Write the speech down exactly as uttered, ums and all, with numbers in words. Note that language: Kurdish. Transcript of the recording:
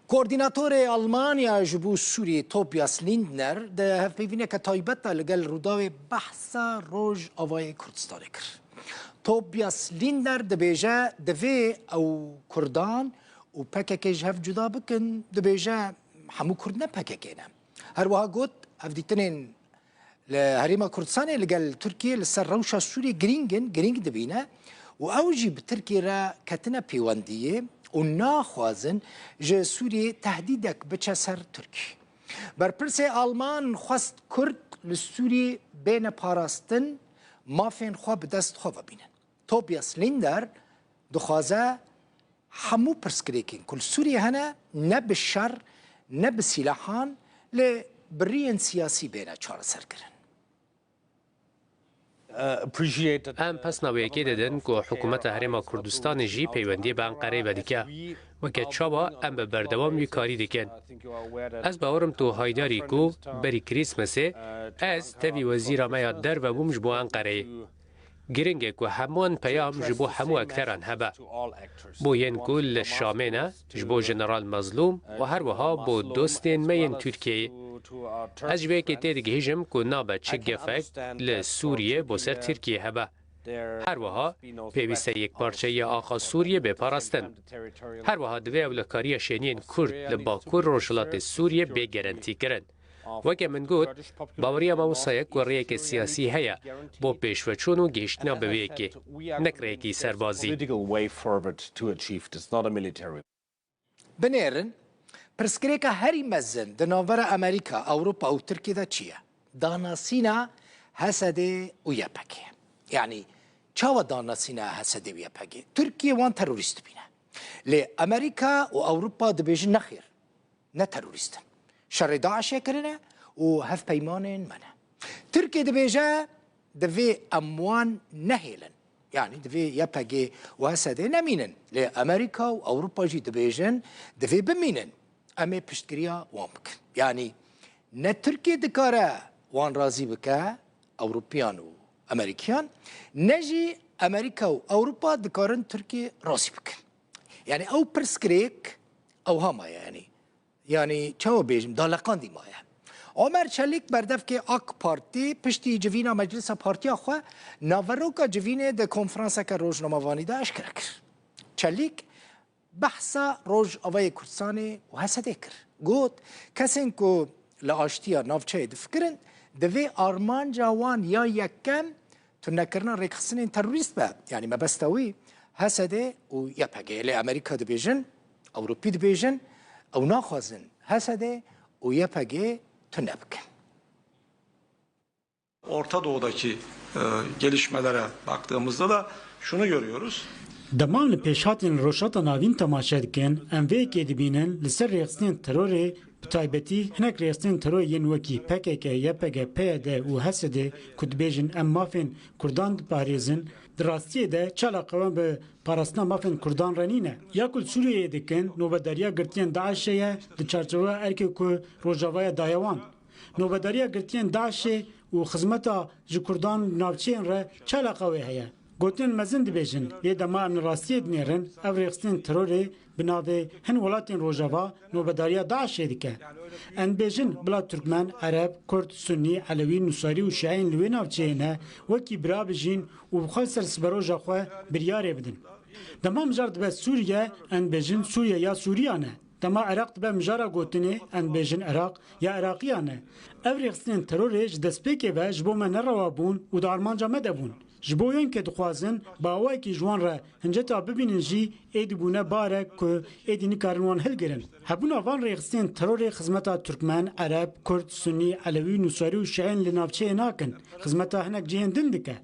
Koordînatorê Almanya ji bo Sûriyê Tobias Lindner di hevpeyvîneke taybet de li gel Rûdawê behsa Rojavayê Kurdistanê kir. Tobias Lindner dibêje, divê ew Kurdan û P K K ji hev cuda bikin, dibêje hemû Kurd ne P K K ne. Her wiha got, hevdîtinên li Herêma Kurdistanê li gel Tirkiyê li ser rewşa Sûriyê girîng in, girîng dibîne û ew jî bi Tirkiyê re ketine pêwendiyê û naxwazin ji Sûriyê tehdîdek biçe ser Tirkiyê. Berpirsê Alman xwest Kurd li Sûriyê bêne parastin, mafên xwe bi dest xwe ve bînin. Tobias Lindner dixwaze hemû pirsgirêkên ku li Sûriyê hene ne bi şer, ne bi sîlahan, lê bi riyên siyasî bêne çareserkirin. Em pesna wê yekê didin ku hikûmeta Herêma Kurdistanê jî peywendiyê bi Enqereyê vedike. Weke çawa em bi berdewam wî karî dikin. Ez bawer im tu haydar î ku berî Krîsmesê ez tevî wezîra me ya derve bûm ji bo Enqereyê. Giring e ku heman peyam ji bo hemû ekteran hebe. Bo yên ku li Şamê ne, ji bo Jeneral Mezlûm û her wiha bo dostên me yên Tirkiyeyê. Ez ji vê yekê têdigihîjim ku nabe çi gefek li Sûriyê bo ser Tirkiyê hebe. Her wiha pêwîst e yekparçeyiya axa Sûriyê bê parastin. Her wiha divê ewlekariya şêniyên Kurd li Bakur Rojhilatê Sûriyê bê gerentîkirin. Weke min got, baweriya me wisa ye ku rêyeke siyasî heye bo pêşveçûn û gihiştina bi vê yekê, nek rêyekî serbazî. Binêrin, pirsgirêka herî mezin di navbera Amerîka, Ewropa û Tirkiyê de çi ye? Danasîna H S D û Y P G. Yanî çawa danasîna H S D û Y P G? Tirkiye wan terorîst dibîne. Lê Amerîka û Ewropa dibêjin nexêr. Ne terorîst in. Şerê DAIŞê kirine û hevpeymanên me ne. Tirkiye dibêje, divê em wan nehêlin. Yanî divê Y P G û H S D nemînin. Lê Amerîka û Ewropa jî dibêjin, divê bimînin. Em ê piştgiriya wan bikin. Yanî ne Tirkiye dikare wan razî bike, Ewropiyan û Amerîkiyan, ne jî Amerîka û Ewropa dikarin Tirkiye razî bikin. Yanî ew pirsgirêk ewha maye, yanî, yanî çawa bêjim, daleqandî maye. Omer Çelîk, berdevkê AK Partî, piştî civîna meclisa partiya xwe, naveroka civînê di konferanseke rojnamevanî de eşkere kir. Çelîk behsa Rojavayê Kurdistanê û H S D kir. Got, kesên ku li aştiya navçeyê difikirin, divê armanca wan ya yekem tunekirina rêkxistinên terorîst be. Yanî mebesta wî H S D û Y P G. Lê Amerîka dibêjin, Ewropî dibêjin, ew naxwazin H S D û Y P G tune bikin. Orta Doğu'daki e, gelişmelere baktığımızda da şunu görüyoruz. Dema em li pêşhatên Rojhilata Navîn temaşe dikin, em vê yekê dibînin li ser rêxistinên terorê, bi taybetî hinek rêxistinên terorê yên wekî P K K, Y P G, P Y D û H S D ku dibêjin em mafên Kurdan diparêzin, di rastiyê de çi eleqa wan bi parastina mafên Kurdan re nîne? Ya ku li Sûriyeyê dikin, nobedariya girtiyên DAIŞê ye, di çarçoveya erkê ku Rojavayê daye wan. Nobedariya girtiyên DAIŞê û xizmeta ji Kurdan û navçeyên re çi eleqa wê heye? Gotinên mezin dibêjin, yê dema em li rastiyê dinêrin, ev rêxistinên terorê bi navê hin welatên Rojava nobedariya DAIŞê dike. Em dibêjin bila Tirkmen, Ereb, Kurd, Sunnî, Elewî, Nusarî û Şîeyên li wê navçeyê ne, wekî bira bijîn û bi xwe ser siberoja xwe biryarê bidin. Dema mijar dibe Sûriye, em dibêjin Sûriye ya Sûriyan e. Dema Iraq dibe mijara gotinê, em dibêjin Iraq ya Iraqiyan e. Ev rêxistinên terorê ji destpêkê ve ji bo me nerewa bûn û di armanca me de bûn. Ji bo yên ke dixwazin bi awayekî ji wan re hinceta bibînin jî êdî bûne barek ku êdî nikarin wan hilgirin. Hebûna van rêxistinên terorê xizmeta Tirkmen, Ereb, Kurd, Sunnî, Elewî, Nusarî û Şîeyên li navçeyê nakin, xizmeta hinek cihên din dike.